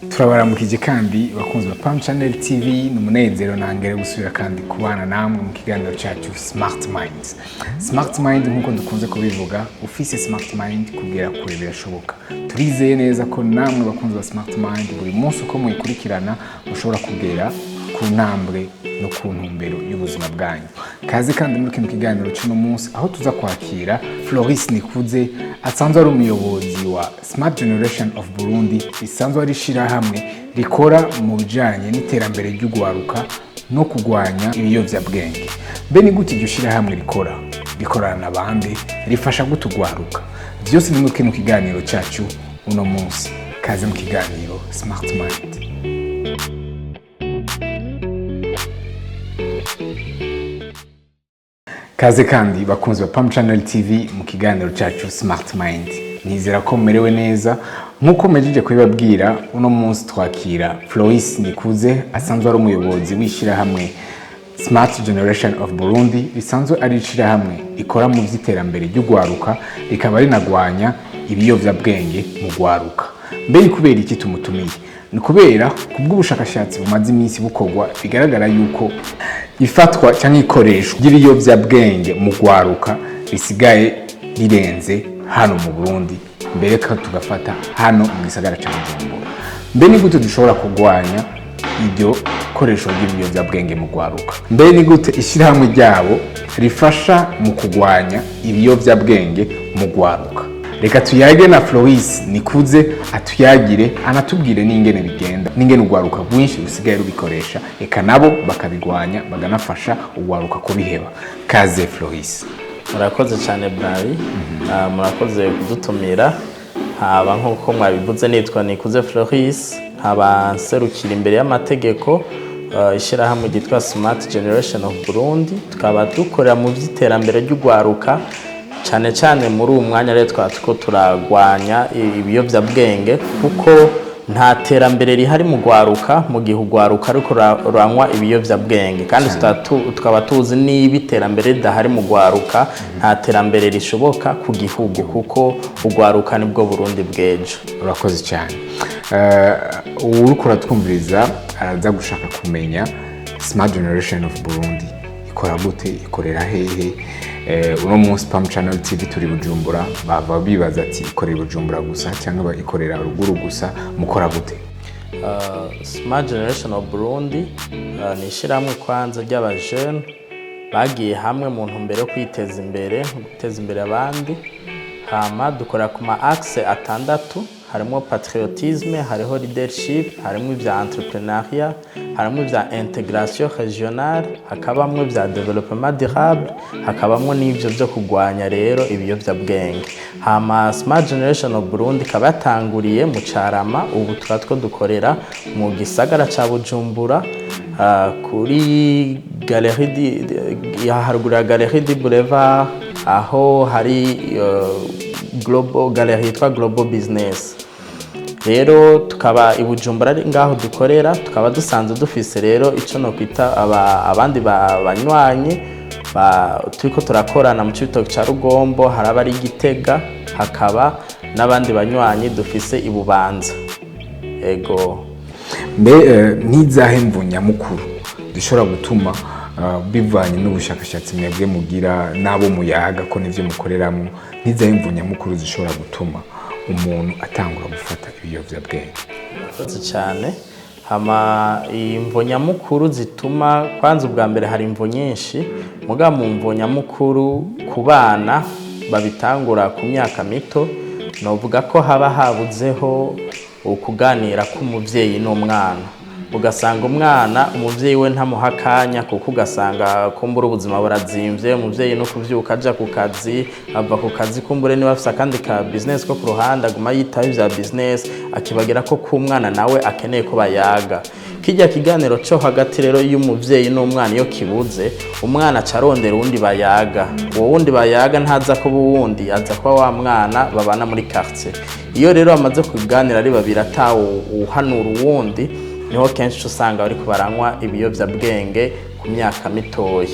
Turabaramukije kandi bakunzi ba Pam Channel TV. Ni umunezero nangere gusubira kandi kubana namwe mu kiganiro cyacu Smart Minds. Smart Mind, nk'uko dukunze kubivuga, ufise Smart Mind kugera kure birashoboka. Turizeye neza ko namwe bakunzi ba Smart Mind, buri munsi uko muyikurikirana mushobora kugera ku ntambwe no ku ntumbero y'ubuzima bwanyu. Kaze kandi muri kino kiganiro cy'uno munsi, aho tuza kwakira Floris Nikuze, asanzwe ari umuyobozi wa Smart Generation of Burundi, risanzwe ari ishirahamwe rikora mu bijanye n'iterambere ry'ugwaruka no kurwanya ibiyovyabwenge. Mbe ni gute iryo shirahamwe rikora? Rikorana na bande? Rifasha gute ugwaruka? Vyose ni muri kino kiganiro cyacu uno munsi. Kaze mu kiganiro Smart Mind. Kaze kandi bakunzi ba Pam Channel TV mu kiganiro cyacu Smart Mind. Nizera ko mumerewe neza. Nk'uko mpejeje kubibabwira, uno munsi twakira Floris Nikuze, asanzwe ari umuyobozi w'ishyirahamwe Smart Generation of Burundi, risanzwe ari ishyirahamwe rikora mu by'iterambere ry'ugwaruka, rikaba rinagwanya ibiyovyabwenge mu gwaruka. Mbe ni kubera iki tumutumiye? Ni kubera kubw'ubushakashatsi bumaze iminsi bukorwa, bigaragara yuko ifatwa cyangwa ikoreshwa ry'ibiyovyabwenge mu gwaruka risigaye rirenze hano mu Burundi, mbere ko tugafata hano mu gisagara ca Bujumbura. Mbe ni gute dushobora kurwanya iryo koresho ry'ibiyovyabwenge mu gwaruka? Mbe ni gute ishyirahamwe ryabo rifasha mu kurwanya ibiyovyabwenge mu gwaruka? Reka tuyage na Floris Nikuze, atuyagire, anatubwire n'ingene bigenda, n'ingene urwaruka rwinshi rusigaye rubikoresha, eka nabo bakabigwanya, baganafasha urwaruka kubiheba. Kaze Floris. Murakoze cyane Brari. Murakoze kudutumira. Haba nk'uko mwabivuze, nitwa Nikuze Floris, nkaba nserukira imbere y'amategeko ishyirahamwe ryitwa Smart Generation of Burundi, tukaba dukorera mu by'iterambere ry'ugwaruka cyane cyane. Muri uwu mwanya rero twaba turiko turagwanya ibiyovyabwenge, kuko nta terambere rihari mu gwaruka mu gihe ugwaruka ariko ruranywa ibiyovyabwenge. Kandi tukaba tuzi niba iterambere ridahari mu gwaruka, nta terambere rishoboka ku gihugu, kuko ugwaruka nibwo Burundi bw'ejo. Urakoze cyane. Uriko uratwumviriza araza gushaka kumenya Smart Generation of Burundi ikora gute, ikorera hehe? Uno munsi Pam Channel TV turi Bujumbura, bava bibaza ati: "Ikorera Bujumbura gusa cyangwa ikorera ruguru gusa? Mukora gute?" Smart Generation of Burundi ni ishyirahamwe kwanza ry'abajene bagiye hamwe mu ntumbero yo kwiteza imbere no guteza imbere abandi. Hama dukora ku ma axe atandatu: harimo patriotisme, hariho leadership, harimo ibya entrepreneuriat, harimo ibya intégration régionale, hakabamwo ibya développement durable, hakabamwo n'ibyo byo kurwanya rero ibiyovyabwenge. Hama Smart Generation of Burundi ikaba yatanguriye mu Carama, ubu tukaba two dukorera mu gisagara ca Bujumbura, kuri galerie ya haruguru ya Galerie du Boulevard, aho hari Global Galerie yitwa Global Business. Rero tukaba i Bujumbura, ari ngaho dukorera. Tukaba dusanzwe dufise rero ico nokwita abandi banywanyi turiko turakorana mu Cibitoke ca Rugombo, hari abari i Gitega, hakaba n'abandi banywanyi dufise i Bubanza. Ego. Mbe n'izahe mvu nyamukuru zishobora gutuma, bivanye n'ubushakashatsi mwebwe mugira n'abo muyaga ko n'ivyo mukoreramo, n'izahe mvu nyamukuru zishobora gutuma umuntu atangura gufata ibiyovyabwenge? Murakoze cyane. Hama imvo nyamukuru zituma, kwanza ubwa mbere hari imvo nyinshi, muga mu mvo nyamukuru ku bana babitangura ku myaka mito, novuga ko haba habuzeho ukuganira k'umuvyeyi n'umwana. Ugasanga umwana umuvyeyi we ntamuha akanya, kuko ugasanga kumbura ubuzima burazimvye, umuvyeyi no kuvyuka aja ku kazi, ava ku kazi, kumbure niba afise akandi ka business ko ku ruhande, aguma yitaho ivya business, akibagira ko k'umwana nawe akeneye ko bayaga. Kijya kiganiro cyo hagati rero y'umuvyeyi n'umwana iyo kibuze, umwana aca arondera uwundi bayaga. Uwo wundi bayaga ntaza kuba uwundi, aza kuba wa mwana babana muri quartier. Iyo rero bamaze kuganira ari babiri, atawu uhanura uwundi, niho kenshi usanga bariko baranywa ibiyovyabwenge ku myaka mitoya.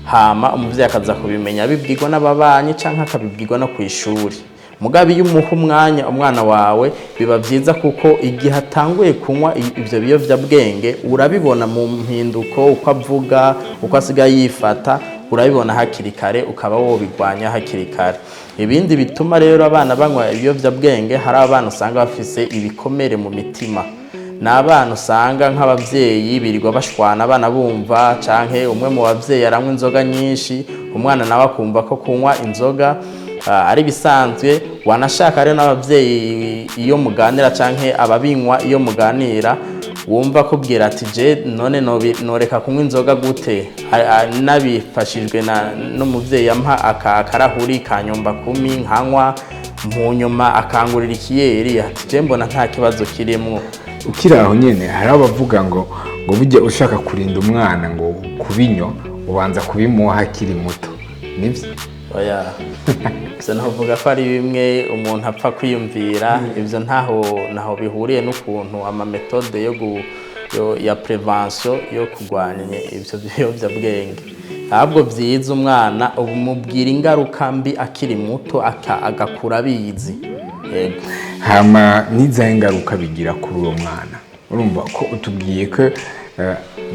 Hama umuvyeyi akaza kubimenya abibwirwa n'ababanyi canke akabibwirwa no kw'ishuri. Mugabe iyo umuha umwanya umwana wawe, biba byiza, kuko igihe atanguye kunywa ivyo biyovyabwenge, urabibona mu mpinduko, uko avuga, uko asigaye yifata, urabibona hakiri kare, ukaba wobigwanya hakiri kare. Ibindi bituma rero abana banywa ibiyovyabwenge, hari abana usanga bafise ibikomere mu mitima. Ni abana usanga nk'ababyeyi birirwa bashwana, abana bumva, canke umwe mu bavyeyi aranywa inzoga nyinshi, umwana nawe akumva ko kunywa inzoga ari bisanzwe. Wanashaka rero n'abavyeyi iyo muganira, canke ababinywa iyo muganira, wumva kubwira ati: "Je none noreka kunywa inzoga gute? Nabifashijwe n'umuvyeyi ampa akarahuri kanyumba kumi nkanywa, mu nyuma akangurira ikiyeri." Ati: "Je mbona nta kibazo kirimwo." Ukiri aho nyene, hari abavuga ngo burya ushaka kurinda umwana ngo kubinywa, ubanza kubimuha akiri muto. Nibyo? Oya, ivyo navuga ko ari bimwe umuntu apfa kwiyumvira. Ivyo ntaho bihuriye n'ukuntu ama méthodes yo ya prévention yo kurwanya ivyo biyovyabwenge. Ahubwo vyiza umwana umubwira ingaruka mbi akiri muto, agakura abizi. Yego. Hama n'izahe ngaruka bigira kuri uwo mwana? Urumva ko utubwiye ko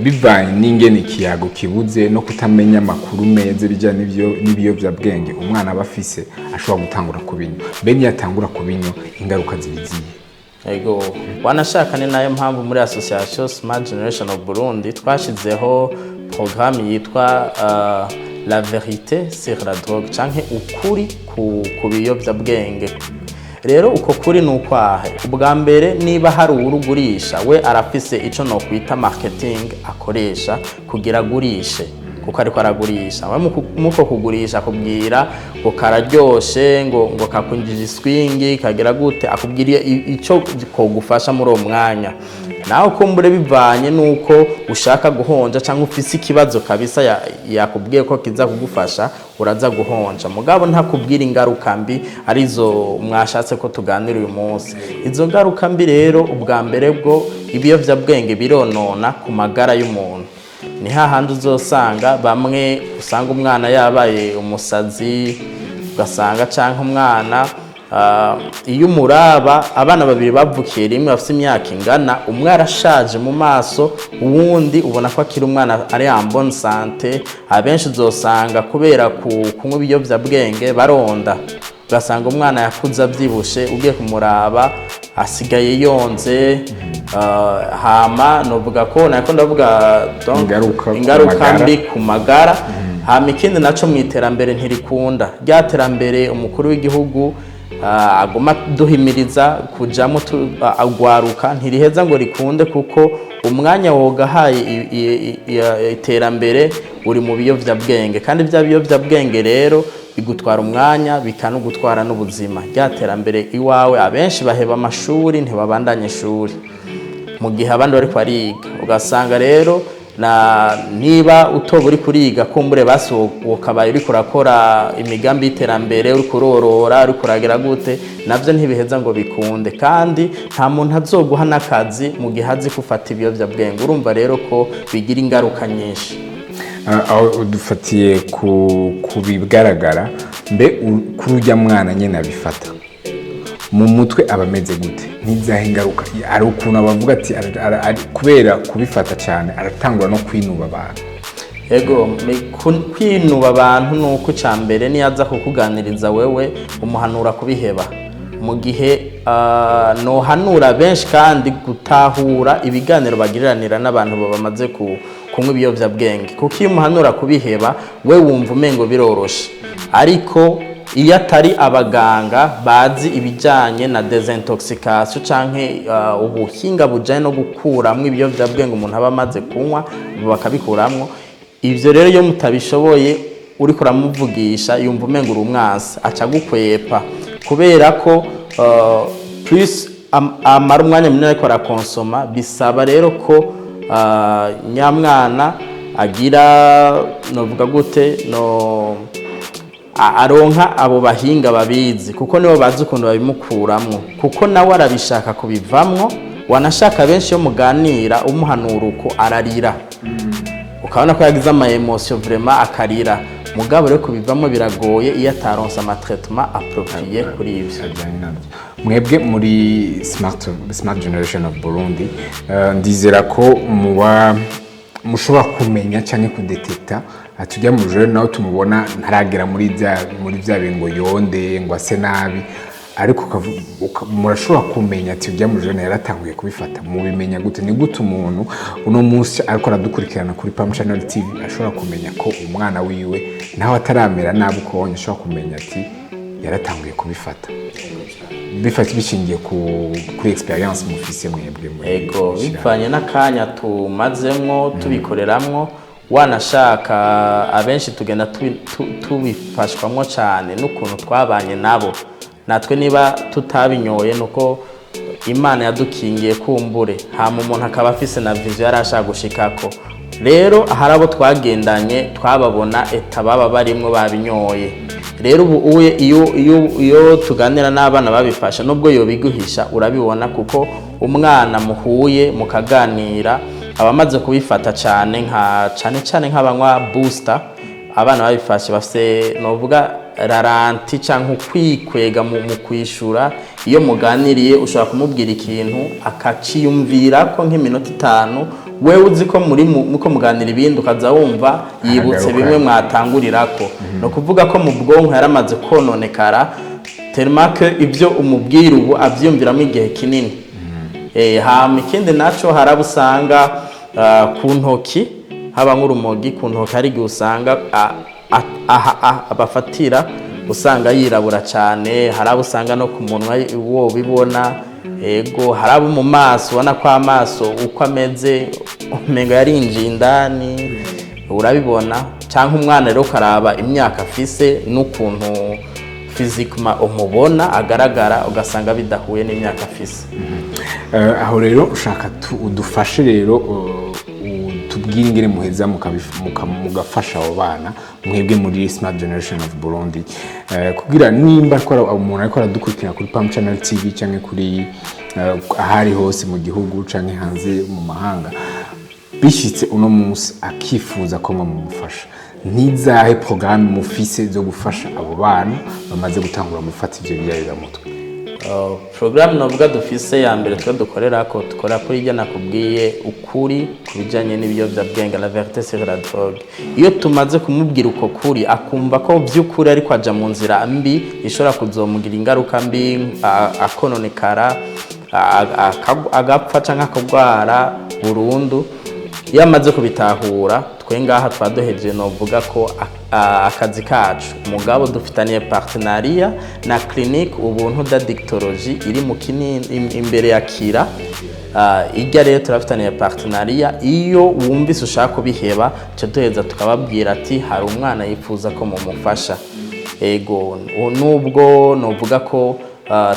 bivanye n'ingene ikiyago kibuze no kutamenya amakuru meza bijyanye n'ibiyobyabwenge umwana aba afise, ashobora gutangura kubinywa. Mbe niyo atangura kubinywa, ingaruka zibiziye? Ego, wanashaka ni nayo mpamvu muri Association Smart Generation of Burundi twashizeho programme yitwa La vérité sur la drogue, canke ukuri ku biyovyabwenge. Rero uko kuri ni ukwahe? Ubwa mbere, niba hari uwurugurisha, we arafise ico nokwita marketing akoresha kugira agurishe, kuko ariko aragurisha. We muko kugurisha akubwira ngo kararyoshe, ngo kakwinjije iswingi, kagira gute, akubwira ico kogufasha muri uwo mwanya. Nawe kumbure bivanye nuko ushaka guhonja cyangwa ufise ikibazo kabisa, yakubwiye ko kiza kugufasha, uraza guhonja. Mugabo ntakubwira ingaruka mbi, arizo mwashatse ko tuganira uyu munsi. Izo ngaruka mbi rero, ubwa mbere bwo ibiyovyabwenge bironona ku magara y'umuntu. Ni hahandi uzosanga bamwe, usanga umwana yabaye umusazi, ugasanga canke umwana, iyo umuraba, abana babiri bavukiye rimwe bafite imyaka ingana, umwe arashaje mu maso, uwundi ubona ko akiri umwana, ari en bonne santé. Abenshi uzosanga kubera kunywa ibiyovyabwenge baronda, ugasanga umwana yakuze avyibushe, ugiye kumuraba asigaye yonze. Hama novuga ko nako ndavuga donc Ingaruka ku ingaruka magara. mbi ku magara. Hama ikindi naco, mu iterambere ntirikunda rya terambere umukuru w'igihugu aguma duhimiriza kujamo, agwaruka, ntiriheza ngo rikunde, kuko umwanya wogahaye iterambere uri mu biyovyabwenge. Kandi bya biyovyabwenge rero bigutwara umwanya, bikanugutwara n'ubuzima. Rya terambere iwawe, abenshi baheba amashuri, ntibabandanye ishuri mu gihe abandi bariko bariga. Ugasanga rero na niba utoba uri kuriga, kumbure basi ukabaye uriko urakora imigambi y'iterambere, uriko urorora, uriko uragira gute, navyo ntibiheza ngo bikunde. Kandi nta muntu azoguha n'akazi mu gihe azi ko ufata ibiyovyabwenge. Urumva rero ko bigira ingaruka nyinshi. Aho udufatiye ku bigaragara, mbe kuri ujya mwana nyine abifata, mu mutwe aba ameze gute? N'izahe ingaruka? Hari ukuntu abavuga ati kubera kubifata cyane aratangura no kwinuba abantu. Ego, kwinuba abantu ni uko icya mbere niyo aza kukuganiriza, wewe umuhanura kubiheba. Mu gihe nohanura benshi kandi gutahura ibiganiro bagiriranira n'abantu bamaze kunywa ibiyovyabwenge, kuko iyo umuhanura kubiheba, we wumva umengo biroroshe. Ariko iyo atari abaganga bazi ibijyanye na désintoxication canke ubuhinga bujanye no gukuramwo ibiyovyabwenge umuntu aba amaze kunywa, bakabikuramwo ivyo, rero iyo mutabishoboye, uriko uramuvugisha yumva umengo uri umwansi, aca agukwepa, kubera ko plus amara umwanya munini ariko arakonsoma. Bisaba rero ko nyamwana agira, novuga gute, no aronka abo bahinga babizi, kuko nibo bazi ukuntu babimukuramwo, kuko nawe arabishaka kubivamwo. Wanashaka benshi iyo muganira umuhanura uko, ararira, ukabona ko yagize ama émotions vraiment, akarira. Mugabo rero kubivamo biragoye iyo ataronse ama traitement approprié kuri ivyo. Ajyanye nabyo. Mwebwe muri Smart Generation of Burundi, ndizera ko muba mushobora kumenya cyangwa kudetekta ati ujya mu jeune nawe tumubona ntaragera muri bya bintu ngo yonde ngo ase nabi, ariko murashobora kumenya ati ujya mu jeune yaratanguye kubifata. Mubimenya gute? Ni gute umuntu uno munsi ariko aradukurikirana kuri Pam Channel TV ashobora kumenya ko umwana wiwe nawe ataramera nabi uko wonye ashobora kumenya ati yaratanguye kubifata, bifata bishingiye kuri experience mufise mwebwe muri Ego. ishirahamwe? Bivanye n'akanya tumazemwo tubikoreramwo, wanashaka abenshi tugenda tubifashwamwo cyane n'ukuntu twabanye nabo. Natwe niba tutabinyoye nuko Imana yadukingiye kumbure, hama umuntu akaba afise na vision yari ashaka gushikako. Rero hari abo twagendanye twababona état baba barimwo babinyoye. Rero ubu uye iyo tuganira n'abana babifasha, nubwo yobiguhisha urabibona, kuko umwana muhuye mukaganira aba amaze kubifata cyane, nka cyane cyane nk'abanywa booster. Abana babifashe bafise novuga ralenti cyangwa ukwikwega mu kwishura. Iyo muganiriye ushobora kumubwira ikintu akaciyumvira ko nk'iminota 5, wewe uzi ko muri muko muganira ibindi, ukaza wumva yibutse Aragaruka. bimwe mwatangurirako. Ni ukuvuga ko mu bwonko yaramaze kononekara tellement que ibyo umubwira ubu abyiyumviramo igihe kinini. Hama ikindi naco haraba usanga ku ntoki haba nk'urumogi ku ntoki, hari igihe usanga aha abafatira usanga yirabura cyane. Hari abo usanga no ku munwa wo bibona. Ego, hari abo mu maso ubona ko amaso uko ameze umengo yarinjiye indani, urabibona. Cyangwa umwana rero ukaraba imyaka afise n'ukuntu physiquement umubona agaragara, ugasanga bidahuye n'imyaka afise. Aho rero ushaka udufashe rero, utubwire ingene muheza mugafasha abo bana mwebwe muri Smart Generation of Burundi, kugira nimba ariko umuntu ariko aradukurikira kuri Pam Channel TV cyangwa kuri ahari hose mu gihugu canke hanze mu mahanga, bishyitse uno munsi akifuza ko mumufasha, n'izahe porogaramu mufise zo gufasha abo bana bamaze gutangura gufata ivyo biyayuramutwe? Porogaramu novuga dufise ya mbere twe dukorera ko dukora kuri ibyo nakubwiye, ukuri ku bijyanye n'ibiyobyabwenge, la vérité sur la drogue. Iyo tumaze kumubwira uko kuri, akumva ko by'ukuri ariko aja mu nzira mbi ishobora kuzomugira ingaruka mbi, akononekara, agapfa canke akagwara burundu. Iyo amaze kubitahura, twe ngaha twaduhejeje novuga ko akazi kacu. Mugabo dufitaniye partenariat na clinique Ubuntu d'addictologie iri mu Kinini imbere ya Kira. Ijya rero turafitaniye partenariat. Iyo wumvise ushaka kubiheba, ca duheza tukababwira ati hari umwana yifuza ko mumufasha. Ego, nubwo novuga ko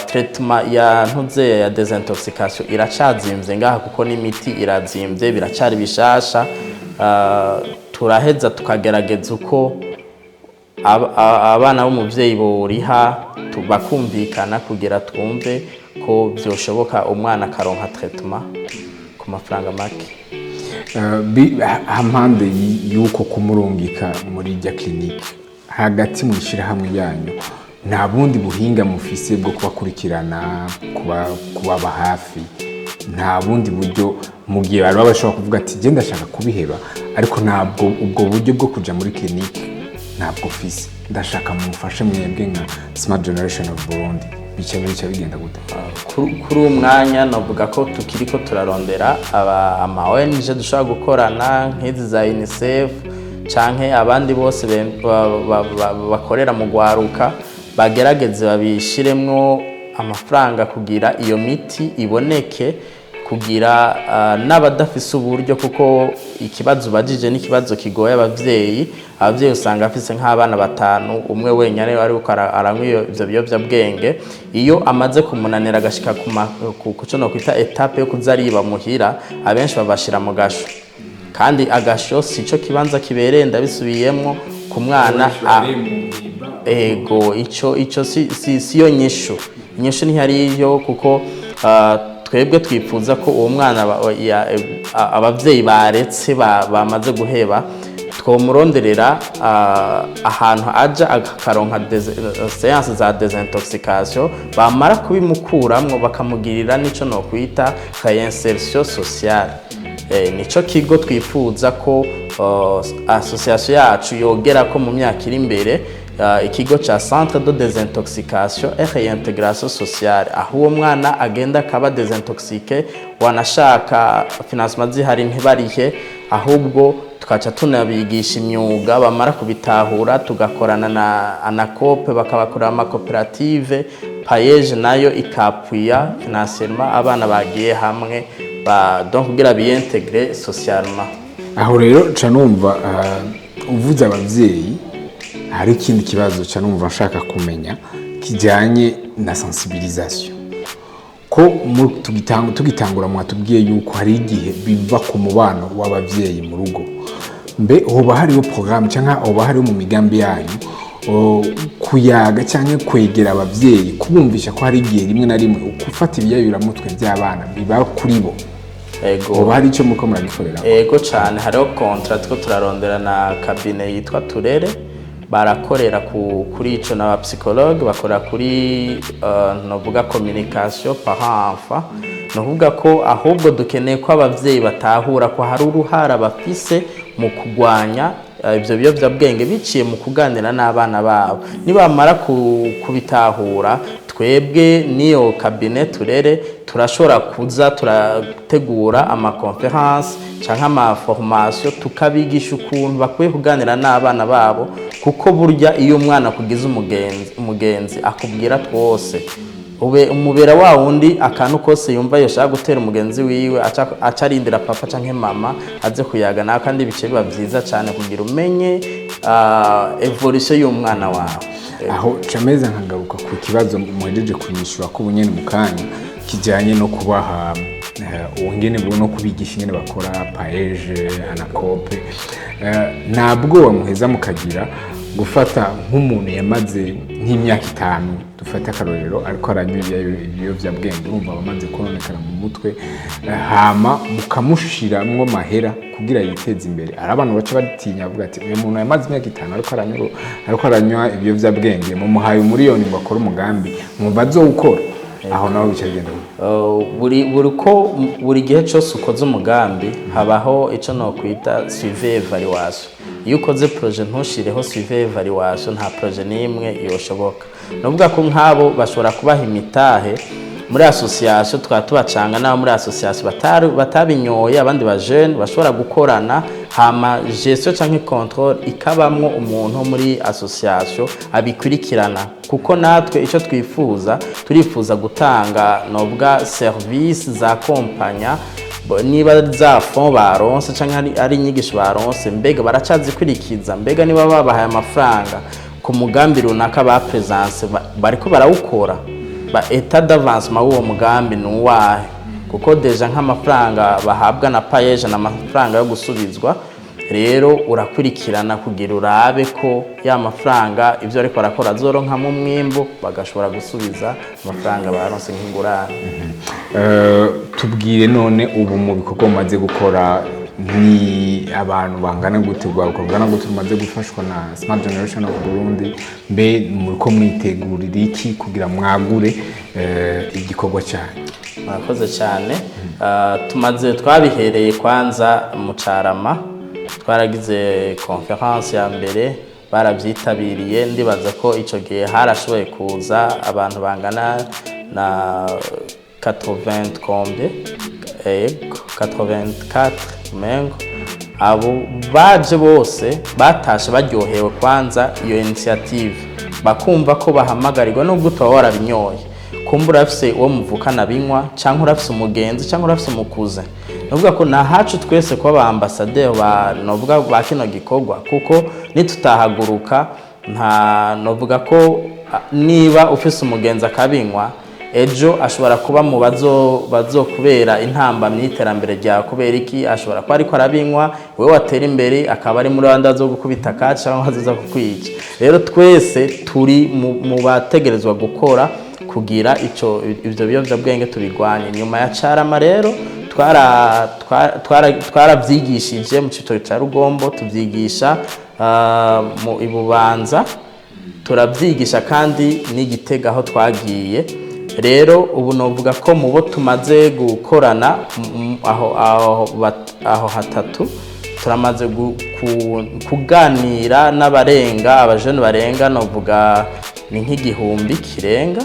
traitement ya ntuze ya désintoxication iracazimvye ngaha, kuko n'imiti irazimvye, biracari bishasha. Turaheza tukagerageza uko abana b'umuvyeyi boriha, bakumvikana kugira twumve ko vyoshoboka umwana akaronka traitement ku mafaranga make. Hampande y'uko kumurungika muri rya clinique, hagati mu ishyirahamwe yanyu nta bundi buhinga mufise bwo kubakurikirana, kubaba hafi? Nta bundi buryo, mu gihe bari bashobora kuvuga ati genda ndashaka kubiheba, ariko ntabwo ubwo buryo bwo kuja muri clinique ntabwo mfise, ndashaka mumfashe mwebwe nka Smart Generation of Burundi, bica bigenda gute? Kuri uwo mwanya navuga ko tukiriko turarondera ama ONG dushobora gukorana nk'izi za UNICEF canke abandi bose bakorera mu gwaruka, bagerageze babishiremwo amafaranga kugira iyo miti iboneke, kugira n'abadafise uburyo, kuko ikibazo ubajije n'ikibazo kigoye abavyeyi. Abavyeyi usanga afise nk'abana batanu, umwe wenyine ariko aranywa ivyo biyovyabwenge. Iyo amaze kumunanira agashika ku co nokwita étape yo kuza ariba muhira, abenshi babashira mu gasho, kandi agasho sico kibanza kibereye, ndabisubiyemwo, ku mwana. Ego, ico si yo nyishu. Inyishu ntihari iyo, kuko twebwe twifuza ko uwo mwana abavyeyi baretse bamaze guheba. Twomuronderera ahantu aja akaronka séance za désintoxication, bamara kubimukuramwo bakamugirira n'ico nokwita réinsertion sociale. Nico kigo twifuza ko association yacu yogera ko mu myaka iri imbere, ikigo ca centre de désintoxication et réintégration sociale, aho uwo mwana agenda akaba désintoxiqué, wanashaka financement zihari ntibarihe, ahubwo tukaca tunabigisha imyuga, bamara kubitahura tugakorana na ANACOOP, bakabakorera amakoperative, PAEEJ nayo ikappuya financièrement abana bagiye hamwe ba donc kugira biyintègre socialement. Aho rero ca numva uvuze abavyeyi, hari ikindi kibazo ca numva nshaka kumenya kijyanye na sensibilisation, ko tugitangura mwatubwiye yuko hari igihe biva ku mubano w'abavyeyi mu rugo. Mbe hoba hariho programme cyangwa hoba hariho mu migambi yanyu kuyaga cyangwa kwegera abavyeyi, kubumvisha ko hari igihe rimwe na rimwe gufata ibiyayuramutwe by'abana biba kuri bo? Ego. Hoba hari icyo muko muragikorera? Ego cyane, hariho contrat two turarondera na cabinet yitwa Turere, barakorera kuri ico, n'aba psychologue bakorera kuri novuga communication parent enfant. Ni ukuvuga ko ahubwo dukeneye ko abavyeyi batahura ko hari uruhara bafise mu kurwanya ivyo biyovyabwenge biciye mu kuganira n'abana babo. Nibamara kubitahura, twebwe n'iyo cabinet Turere turashobora kuza turategura ama conférences canke ama formation, tukabigisha ukuntu bakwiye kuganira n'abana babo, kuko burya iyo umwana akugize umugenzi, umugenzi akubwira twose, ube umubera wa wundi akantu kose yumva yoshaka gutera umugenzi wiwe aca arindira papa canke mama aze kuyaga nawe. Kandi bice biba vyiza cyane kugira umenye évolution y'umwana wawe. Aho cameza nkagaruka ku kibazo muhejeje kunyishura ko ubunyene mu kanya, kijyanye no kubaha ubungene no kubigisha ingene bakora PAEEJ, ANACOOP. Nta bwoba muheza mukagira gufata nk'umuntu yamaze nk'imyaka 5, dufate akarorero, ariko aranywa ibiyovyabwenge, urumva abamaze kononekara mu mutwe, hama mukamushiramwo mahera kugira yiteze imbere? Hari abantu baca batinya, bavuga ati: "Uyu muntu yamaze imyaka 5 ariko aranywa ibiyovyabwenge, mumuhaye umuriyoni ngo akore umugambi, mwumva azowukora?" Aho naho bica bigenda gute? Buri uko buri gihe cyose ukoze umugambi habaho icyo nokwita suivi évaluation. Iyo ukoze projet ntushireho suivi évaluation, nta projet n'imwe yoshoboka. Ni ukuvuga ko nk'abo bashobora kubaha imitahe muri association, tukaba tubacanga n'abo muri association batabinyoye, abandi ba jeune bashobora gukorana, hama gestion canke contrôle ikabamwo umuntu wo muri association abikurikirana, kuko natwe icyo twifuza, turifuza gutanga novuga service za kompanya. Niba za fonds baronse canke ari inyigisho baronse, mbega baracazikurikiza? Mbega niba babahaye amafaranga ku mugambi runaka ba présence bariko barawukora, ba état d'avancement w'uwo mugambi ni uwahe? Kuko déjà nk'amafaranga bahabwa na PAEEJ ni amafaranga yo gusubizwa. Rero urakurikirana kugira urabe ko ya mafaranga ibyo ariko barakora azoronkamwo umwimbu, bagashobora gusubiza amafaranga baronse nk'ingurane. Tubwire none, ubu mu bikorwa mumaze gukora ni abantu bangana gute, urwaruka rungana gute rumaze gufashwa na Smart Generation of Burundi? Mbe muriko mwitegurira iki kugira mwagure igikorwa cyanyu? Murakoze cyane. Tumaze twabihereye kwanza mu Carama, twaragize conférence ya mbere, barabyitabiriye. Ndibaza ko icyo gihe harashoboye kuza abantu bangana na 80 combien, ego, 84 mengo. Abo baje bose batashe baryohewe kwanza iyo initiative, bakumva ko bahamagarirwa nubwo utaba warabinyoye, kumbura urafise uwo muvukana binywa, cyangwa urafise umugenzi, cyangwa urafise umukuze. Nuvuga ko nahacu twese kuba ba ambassadeur ba novuga ba kino gikorwa, kuko nitutahaguruka nta novuga ko niba ufise umugenzi akabinywa, ejo ashobora kuba mu bazokubera intambamyi y'iterambere ryawe. Kubera iki? Ashobora kuba ariko arabinywa, wowe watera imbere akaba ari muri bandi zo gukubita kaci cyangwa azoza kukwica. Rero twese turi mu bategerezwa gukora kugira ico ivyo biyovyabwenge tubigwanye. Nyuma ya Carama rero Twaravyigishije mu Cibitoke ca Rugombo, tuvyigisha mu Ibubanza, turabyigisha kandi n'Igitega aho twagiye. Rero ubu novuga ko mu bo tumaze gukorana aho hatatu, turamaze kuganira n'abarenga, abajene barenga, novuga ni nk'igihumbi kirenga.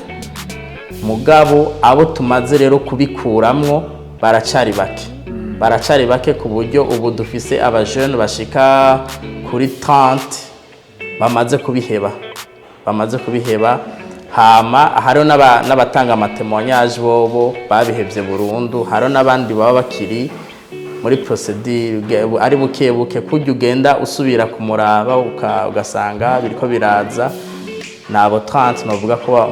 Mugabo abo tumaze rero kubikuramwo baracari bake, baracari bake, ku buryo ubu dufise abajene bashika kuri 30 bamaze kubiheba, bamaze kubiheba. Hama hariho n'abatanga ama témoignages, bobo babihevye burundu. Hariho n'abandi baba bakiri muri procédure, ari buke buke, kurya ugenda usubira kumuraba ugasanga biriko biraza. Nabo 30 novuga ko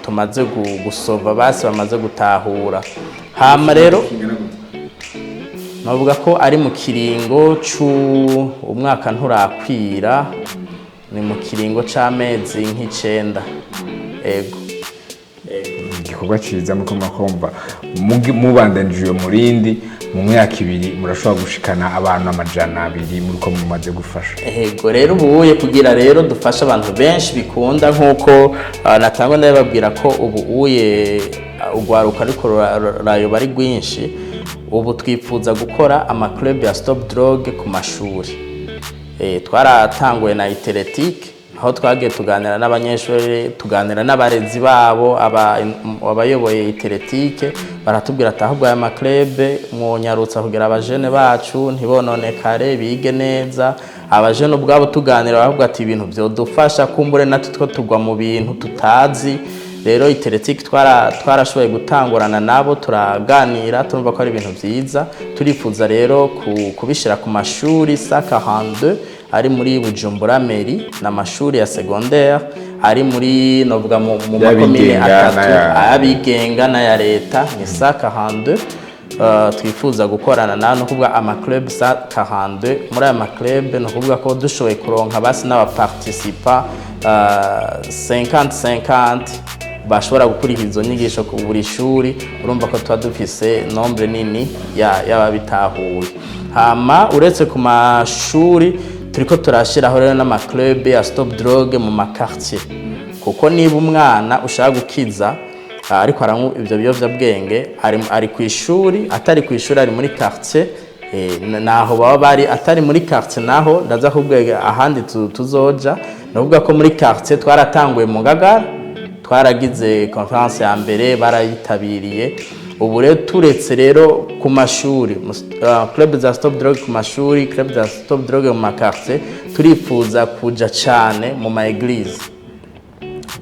tumaze gusova, basi bamaze gutahura. Hama rero novuga ko ari mu kiringo c'u umwaka nturakwira, ni mu kiringo c'amezi nk'icenda, ego. Igikorwa ciza muko murakumva. Mubandanije uyo murindi, mu myaka 2 murashobora gushikana abantu 200 muriko mumaze gufasha. Ego. Rero ubuye kugira rero dufashe abantu benshi bikunda, nk'uko natangwa ndababwira ko ubu uye ugwaruka ariko rurayoba ari rwinshi, ubu twifuza gukora ama club ya stop drogue ku mashuri. Twaratanguye na Iteretike, aho twagiye tuganira n'abanyeshuri, tuganira n'abarezi babo, abayoboye Iteretike baratubwira ati: "Ahubwo aya ma club mwonyarutsa kugira abajene bacu ntibononekare, bige neza." Abajene ubwabo tuganira baravuga ati: "Ibintu vyodufasha, kumbure natwe two tugwa mu bintu tutazi." Rero Iteretike twarashoboye gutangurana nabo, turaganira, turumva ko ari ibintu vyiza. Turifuza rero kubishira ku mashuri 142 ari muri Bujumbura mairie, n'amashuri ya secondaire ari muri, novuga, mu makomine Y'abigenga atatu, ay'abigenga n'aya leta, ni 142 twifuza gukorana nawe, ni ukuvuga ama club 142. Muri aya ma club, ni ukuvuga ko dushoboye kuronka basi n'aba participants 50 50 bashobora gukurikira izo nyigisho ku buri shuri, urumva ko tuba dufise nombre nini y'ababitahuye. Hama uretse ku mashuri, turiko turashiraho rero n'ama club ya stop drogue mu ma quartier, kuko niba umwana ushaka gukiza ariko aranywa ivyo biyovyabwenge, ari ku ishuri, atari ku ishuri, ari muri quartier, naho baba bari, atari muri quartier naho ndaza kubwega ahandi tuzoja. Navuga ko muri quartier twaratanguye mu Ngagara, twaragize conférence ya mbere, barayitabiriye. Ubu rero turetse rero ku mashuri, club za stop drogue ku mashuri, club za stop drogue mu ma quartier, turifuza kuja cane mu ma église.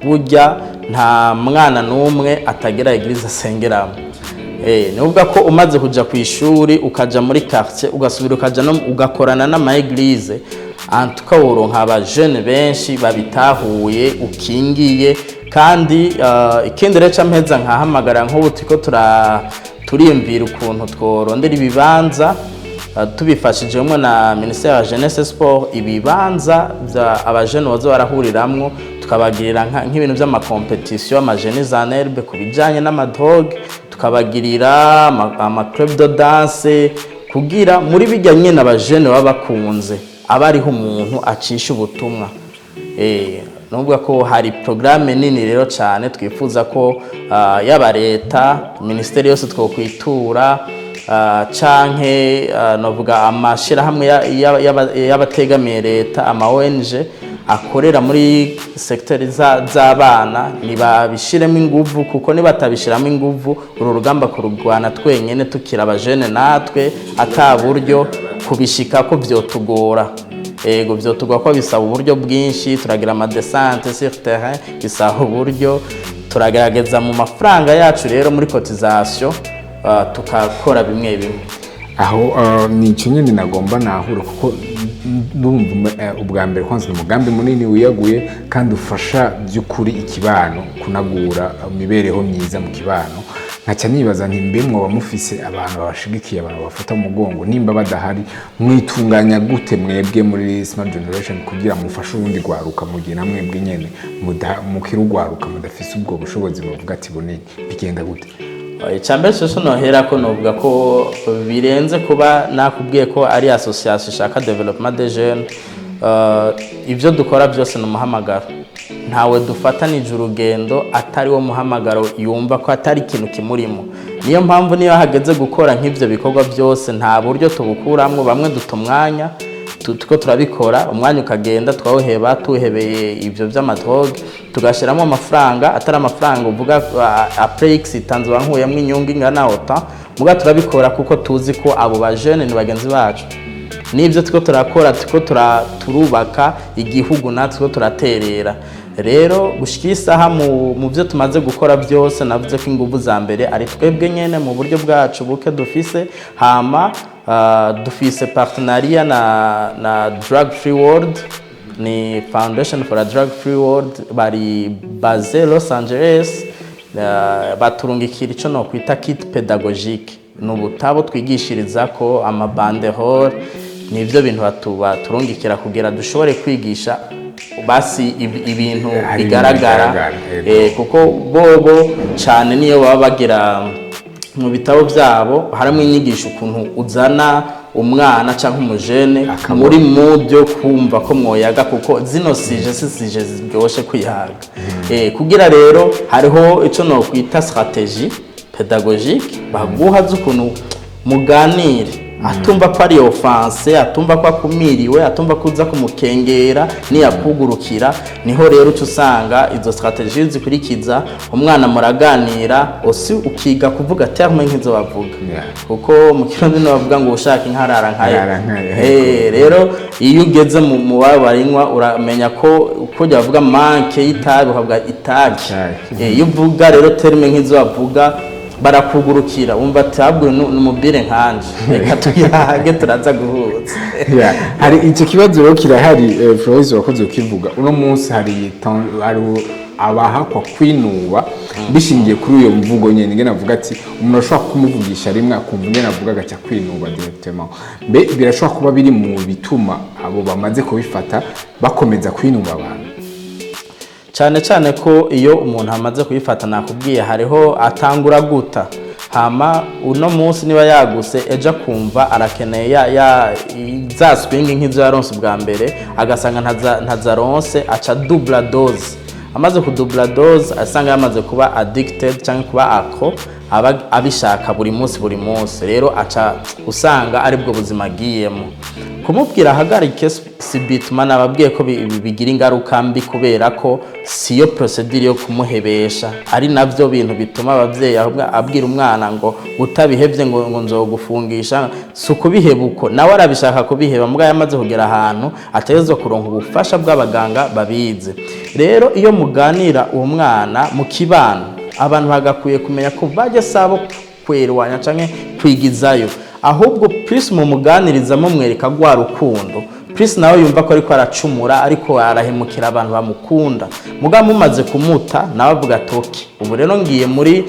Burya nta mwana n'umwe atagira église asengeramo. Ni ukuvuga ko umaze kuja ku ishuri, ukaja muri quartier, ugasubira ukaja no ugakorana n'ama église, en tout cas woronka abajene benshi babitahuye ukingiye. Kandi ikindi rero ca mpeza nkahamagara, nk'ubu turiko turiyumvira ukuntu tworondera ibibanza, tubifashijwemo na ministère ya jeunesse sport, ibibanza bya abajene baza barahuriramwo, tukabagirira nk'ibintu by'ama compétition, ama jeunes en herbe ku bijanye n'ama drogue, tukabagirira ama club de danse, kugira muri bijya nyene abajene baba bakunze aba ariho umuntu acisha ubutumwa. Nuvuga ko hari programme nini rero cyane twifuza ko yaba leta, ministeri yose twokwitura, canke novuga amashirahamwe y'abategamiye leta, ama ONG akorera muri secteur z'abana, nibabishiremo inguvu, kuko nibatabishiramo inguvu, uru rugamba kurugwana twenyene tukiri abajene natwe ata buryo, kubishika ko vyotugora. Ego, vyotugora ko bisaba uburyo bwinshi. Turagira ama descente sur terrain, bisaba uburyo. Turagerageza mu mafaranga yacu rero muri cotisation, tukakora bimwe bimwe. Aho ni icyo nyine nagomba nahura, kuko ndumva ubwa mbere kwanza ni umugambi munini wiyaguye kandi ufasha by'ukuri ikibano, kunagura imibereho myiza mu kibano. Nkaca nibaza nti: mbe mwoba mufise abantu babashigikiye, abantu babafata mu mugongo? Nimba badahari, mwitunganya gute mwebwe muri Smart Generation kugira mufashe urundi rwaruka, mu gihe namwebwe nyene mukiri urwaruka, mudafise ubwo bushobozi, bavuga ati bunini? Bigenda gute? Icambere cose noherako, novuga ko birenze kuba nakubwiye ko ari association ishaka développement des jeunes. Ibyo dukora byose ni umuhamagaro. Ntawe dufatanije urugendo atari wo muhamagaro, yumva ko atari ikintu kimurimo. Niyo mpamvu niyo hageze gukora nk'ibyo bikorwa byose, nta buryo tubukuramo. Bamwe duta umwanya, turiko turabikora, umwanya ukagenda twawuheba, tuhebeye ibyo by'ama drogues, tugashyiramo amafaranga atari amafaranga uvuga après x itanze wankuyemo inyungu ingana ota. Muga turabikora kuko tuzi ko abo bajene ni bagenzi bacu, n'ibyo turiko turakora turiko turubaka igihugu, natwe turiko turaterera. Rero gushika isaha, mu byo tumaze gukora byose, navuze ko ingufu za mbere ari twebwe nyene mu buryo bwacu buke dufise. Hama dufise partenariat na Drug Free World, ni Foundation for a Drug Free World, bari base Los Angeles. Baturungikira ico nokwita kit pédagogique, ni ubutabo twigishirizako, ama banderoles. Nivyo bintu baturungikira kugira dushobore kwigisha basi ibintu Hari ibintu bigaragara. bigaragara, yego. Kuko bobo cyane niyo baba bagira mu bitabo byabo harimo inyigisho ukuntu uzana umwana cyangwa umujene Akabona. muri mood yo kumva ko mwoyaga, kuko zino sujets si sujets ziryoshe kwihaga. Kugira rero hariho icyo nokwita stratégie pédagogique baguha z'ukuntu muganire, atumva ko ari offense, atumva ko akumiriwe, atumva ko uza kumukengera niyakugurukira. Niho rero uca usanga izo stratégie zikurikiza, umwana muraganira osi, ukiga kuvuga terme nk'izo bavuga, kuko mu Kirundi niho bavuga ngo ushaka inka arara nkayo. Arara nkayo. Rero iyo ugeze mu babo barinywa, uramenya ko uko bavuga manque y'itabi, ukavuga itabi. Itabi. Iyo uvuga rero terme nk'izo bavuga, barakugurukira, wumva ati ahubwo ni umubire nkanje, reka tuyahage, turaza guhuza. Yeah. Hari icyo kibazo rero kirahari, Floris, wakoze ukivuga. Uno munsi hari abahakwa kwinuba bishingiye kuri iyo mvugo nyene, ingene avuga ati umuntu ashobora kumuvugisha rimwe akumva ingene avuga, agaca kwinuba directement. Mbe birashobora kuba biri mu bituma abo bamaze kubifata bakomeza kwinuba abantu? Cyane cyane ko iyo umuntu amaze kuyifata, nakubwiye, hariho atangura guta. Hama uno munsi niba yaguse, ejo akumva arakeneye ya za swing nk'izo yaronse ubwa mbere, agasanga ntazaronse, aca dubla dose. Amaze kudubla dose, asanga yamaze kuba addicted cyangwa kuba accro, aba abishaka buri munsi buri munsi. Rero aca usanga aribwo buzima agiyemo. Kumubwira ahagarike si bituma, nababwiye ko bigira ingaruka mbi, kubera ko siyo procédure yo kumuhebesha. Ari navyo bintu bituma abavyeyi ahubwo abwira umwana ngo utabihevye ngo nzogufungisha. Si ukubiheba uko, nawe arabishaka kubiheba, mbwa yamaze kugera ahantu ategerezwa kuronka ubufasha bw'abaganga babizi. Rero iyo muganira uwo mwana mu kibano, abantu bagakwiye kumenya ko bajya sabo kwerwanya canke kwigizayo, ahubwo plus mumuganiriza, mumwereka rwa rukundo, plus nawe yumva ko ariko aracumura, ariko arahemukira abantu bamukunda. Muga mumaze kumuta, nawe avuga ati "Okay, ubu rero ngiye muri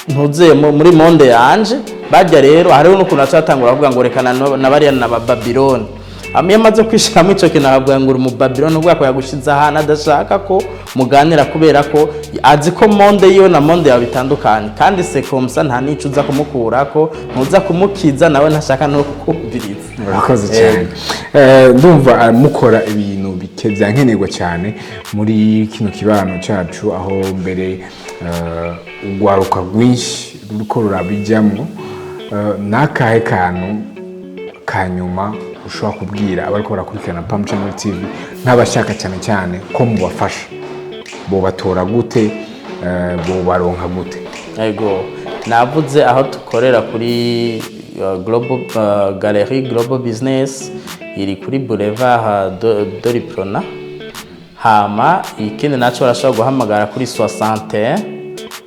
ntuze muri monde yanje." Bajya rero hariho n'ukuntu aca atangura avuga ngo reka na bariya na ba Babiloni. Iyo amaze kwishiramo ico kintu, akavuga ngo uri mu Babiloni, ubwo ko yagushize ahantu adashaka ko muganira, kubera ko azi ko monde yiwe na monde yawe bitandukanye. Kandi c'est comme ça, nta nico uza kumukurako, ntuza kumukiza, nawe ntashaka no kukumviriza. Murakoze cyane. Ndumva mukora ibintu byankenerwa cyane muri kino kibano cyacu, aho mbere urwaruka rwinshi ruriko rurabijyamo. N'akahe kantu ka nyuma ushobora kubwira abariko barakurikirana Pam Channel TV, nk'abashaka cyane cyane ko mubafasha, bobatora gute, bobaronka gute? Yego, navuze aho dukorera kuri Global Galerie Global Business, iri kuri Boulevard de l'Uprona. Hama ikindi naco, barashobora guhamagara kuri 61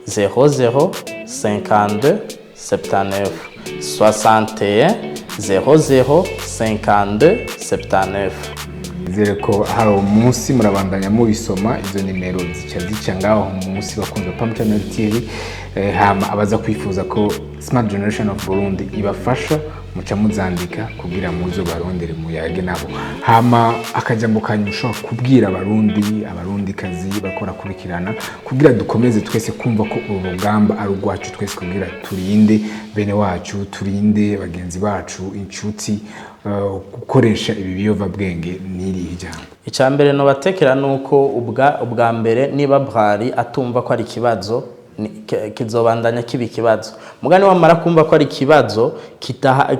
00 52 79, 61 00 52 79. Nizere ko hari umunsi murabandanya mubisoma, izo nimero zica zica ngaho munsi. Bakunze Pam Channel TV. Hama abaza kwifuza ko Smart Generation of Burundi ibafasha, muca muzandika kugira muzo barondere muyage nabo. Hama akajambo kanyu ushobora kubwira Abarundi, Abarundi kazi bakora kurikirana, kugira dukomeze twese kumva ko uru rugamba ari urwacu twese, kugira turinde bene wacu, turinde bagenzi bacu, inshuti, gukoresha ibi biyovyabwenge, n'irihe jambo? Icya mbere nobatekera ni uko ubwa mbere niba Brari atumva ko ari ikibazo, kizobandanya kiba ikibazo. Mugani wamara kumva ko ari ikibazo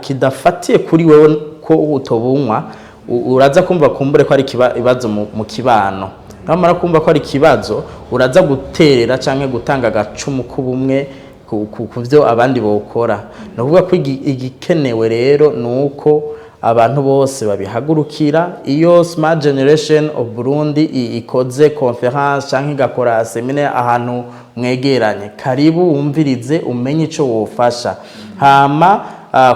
kidafatiye kuri wewe ko utobunywa, uraza kumva kumbure ko ari ikibazo mu kibano. Wamara kumva ko ari ikibazo, uraza guterera canke gutanga agacumu k'ubumwe ku byo abandi bokora. Ni ukuvuga ko igikenewe rero ni uko abantu bose babihagurukira. Iyo Smart Generation of Burundi ikoze conférence canke igakora séminaire ahantu mwegeranye, karibu wumvirize, umenye ico wofasha. Hama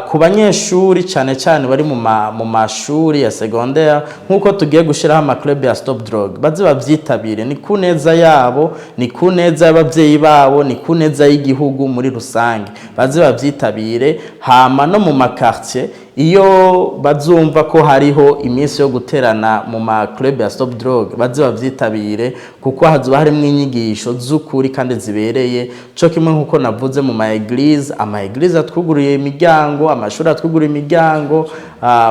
ku banyeshuri cyane cyane bari mu mashuri ya secondaire, nk'uko tugiye gushyiraho ama club ya stop drogue, baze babyitabire. Ni ku neza yabo, ni ku neza y'ababyeyi babo, ni ku neza y'igihugu muri rusange. Baze babyitabire. Hama no mu ma quartier, iyo bazumva ko hariho iminsi yo guterana mu ma club ya stop drogue, baze babyitabire, kuko hazoba harimo inyigisho z'ukuri kandi zibereye. Co kimwe nk'uko navuze mu ma église, ama église atwuguriye imiryango, amashuri atwuguriye imiryango,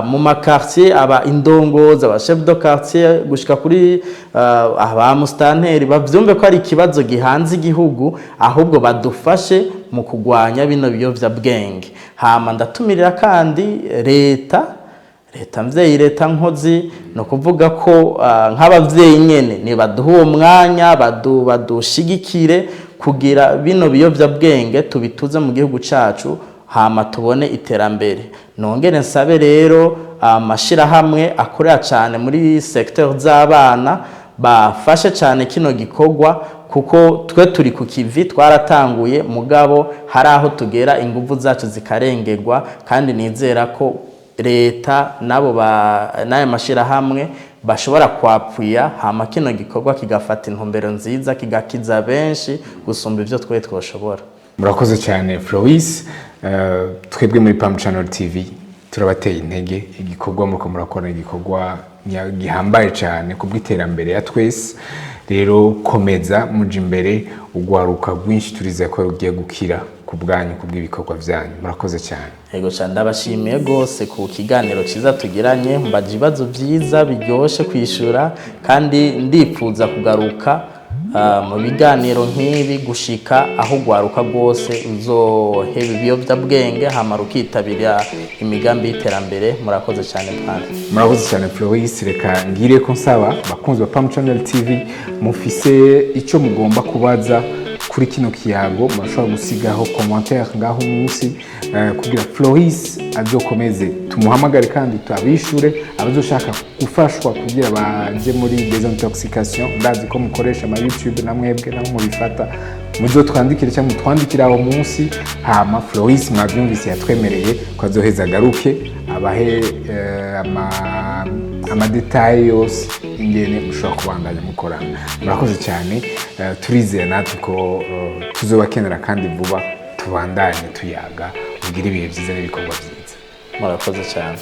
mu ma quartier aba indongozi, aba chef de quartier, gushika kuri aba mustanteri, bavyumve ko ari ikibazo gihanze igihugu, ahubwo badufashe mu kugwanya bino biyovyabwenge. Hama ndatumirira kandi leta, leta mvyeyi, leta nkozi. Ni ukuvuga ko nk'abavyeyi nyene nibaduha uwo mwanya, badushigikire kugira bino biyovyabwenge tubituze mu gihugu cacu, hama tubone iterambere. Nongere nsabe rero amashirahamwe akorera cyane muri secteur z'abana bafashe cyane kino gikorwa, kuko twe turi ku kivi, twaratanguye, mugabo hari aho tugera ingufu zacu zikarengerwa. Kandi nizera ko leta nabo n'aya mashirahamwe bashobora kwapfuya, hama kino gikorwa kigafata intumbero nziza, kigakiza benshi gusumba ivyo twe twoshobora. Murakoze cyane, Floris. Twebwe muri Pam Channel TV turabateye intege. Igikorwa muriko murakora, igikorwa gihambaye cyane ku bw'iterambere ya twese. Rero komeza muja imbere, ugwaruka rwinshi turizeye ko rugiye gukira ku bwanyu, ku bw'ibikorwa vyanyu. Murakoze cyane. Yego cyane, ndabashimiye rwose ku kiganiro cyiza tugiranye. Mbaje ibibazo byiza biryoshe kwishura, kandi ndipfuza kugaruka mu biganiro nk'ibi gushika aho ugwaruka rwose uzoheba ibiyobyabwenge, hama rukitabira imigambi y'iterambere. Murakoze cyane kandi. Murakoze cyane, Floris. Reka ngire ko nsaba bakunzi ba Pam Channel TV mufise icyo mugomba kubaza kuri kino kiyago, murashobora gusigaho commentaire ngaho munsi, kugira Floris azokomeze tumuhamagare kandi tuabishure. Abazoshaka gufashwa kugira baje muri désintoxication, ndazi ko mukoresha ama YouTube na mwebwe naho mubifata, muzotwandikire cyangwa mutwandikire aho munsi. Hama Floris mwavyumvise, yatwemereye ko azoheza agaruke abahe ama détails yose ingene mushobora kubandanya mukorana. Murakoze cyane. Turizeye natwe ko tuzobakenera kandi vuba, tubandanye tuyaga. Mugire ibihe byiza n'ibikorwa byiza. Murakoze cyane.